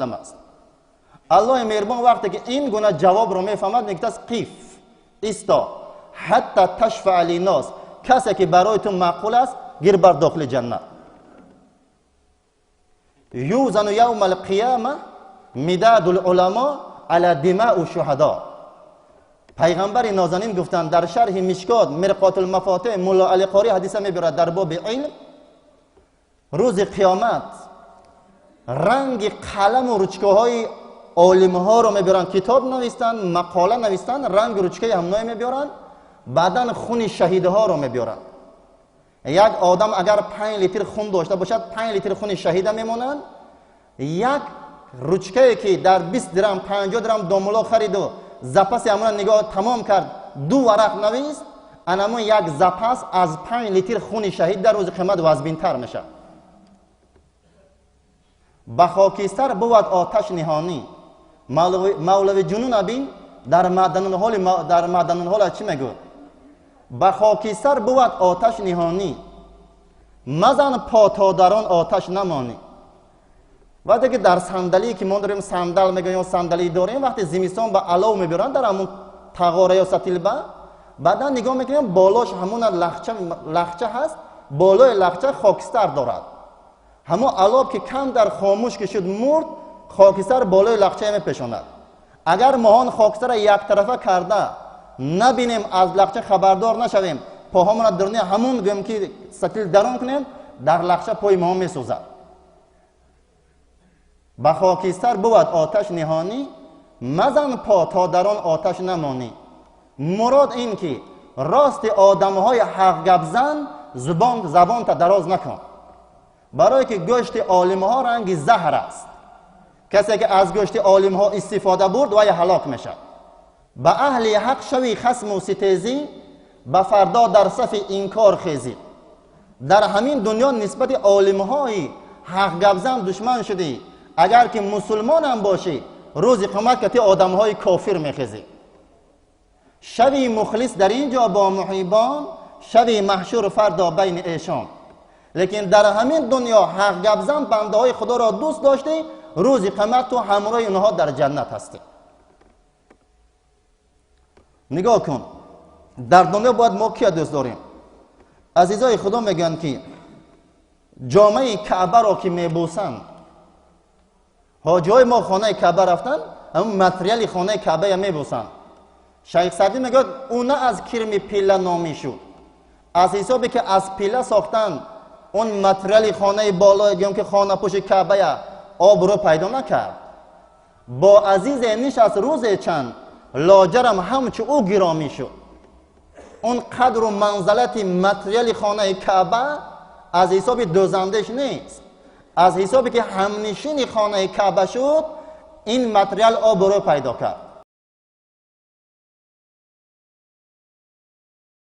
Аст Аллоҳи меҳрубон вақте ки ин гуна ҷавобро мефаҳмад, мегӯяд: «Қиф, исто, ҳатта ташфаа линнос». Касе ки барои ту маъқул аст, гир бар дохили ҷаннат. Юзану явма алқияма мидаду луламо ала димау шуҳадо. Пайғамбари нозанин гуфтанд, дар шарҳи Мишкот, Мирқотулмафотеҳ, Мулло Али Қорӣ ҳадиса мебирад дар боби илм: рӯзи қиёмат ранги қаламу ручкаҳои олимҳоро мебиёранд, китоб навистанд, мақола навистанд, ранги ручкаи ҳамное мебиёранд, баъдан хуни шаҳидҳоро мебиёранд. Як одам агар 5 литр хун дошта бошад, 5 литр хуни шаҳида мемонанд. Як ручкае ки дар 20 дирам, 50 дирам домуло хариду запаси ҳамона нигоҳ тамом кард, ду варақ навист, анамон як запас аз 5 литр хуни шаҳид дар рӯзи қиёмат вазбинтар мешавад. Ба хокистар бувад оташ ниҳонӣ. Мавлави Ҷунун абин дар Маъданулҳола чӣ мегӯяд? Ба хокистар бувад оташ ниҳонӣ, мазан по, то дар он оташ намонӣ. Вақте ки дар сандалие ки мо дорем, сандал мегӯем ё сандалӣ дорем, вақте зимистон ба алов мебиёранд дар ҳамун тағора ё сатилба, баъдан нигоҳ мекунем, болош ҳамуна лахча ҳаст, болои лахча хокистар дорад. Ҳамон алов ки кам дар хомӯш ки шуд, мурд, хокистар болои лахча мепешонад. Агар моҳон хокистара яктарафа карда набинем, аз лахча хабардор нашавем, поҳомона даруни ҳамун, гӯем ки, сатил дарон кунем, дар лахча пои моҳон месӯзад. Ба хокистар бувад оташ ниҳонӣ, мазан по, то дар он оташ намонӣ. Мурод ин ки рости одамҳои ҳақгапзан забонта дароз накун, барое ки гӯшти олимҳо ранги заҳр аст. Касе ки аз гӯшти олимҳо истифода бурд, вай ҳалок мешавад. Ба аҳли ҳақ шави хасму ситезӣ, ба фардо дар сафи инкор хезӣ. Дар ҳамин дунё нисбати олимҳои ҳақгапзан душман шудӣ, агар ки мусулмонам бошӣ, рӯзи қиёмат кати одамҳои кофир мехезӣ. Шави мухлис дар ин ҷо бо муҳибон, шави маҳшур фардо байни эшон. Лекин дар ҳамин дунё ҳақгапзан бандаҳои Худоро дӯст доштӣ, рӯзи қиёмат ту ҳамроҳи онҳо дар ҷаннат ҳастӣ. Нигоҳ кун, дар дунё бояд мо кия дӯст дорем? Азизои Худо, мегӯянд ки ҷомаи Каъбаро ки мебӯсанд, ҳоҷиҳои мо хонаи Каъба рафтанд, ҳамун материали хонаи Каъбая мебӯсанд. Шайх Саъдӣ мегӯяд, ӯ на аз кирми пилла номӣ шуд, аз ҳисобе ки аз пилла сохтанд он материали хонаи боло, гӯем ки хонапӯши Каъбая, обрӯ пайдо накард. Бо азизе нишаст рӯзе чанд, лоҷарам ҳамчу ӯ гиромӣ шуд. Он қадру манзалати материали хонаи Каъба аз ҳисоби дӯзандеш нест, аз ҳисобе ки ҳамнишини хонаи Каъба шуд, ин материал обрӯ пайдо кард.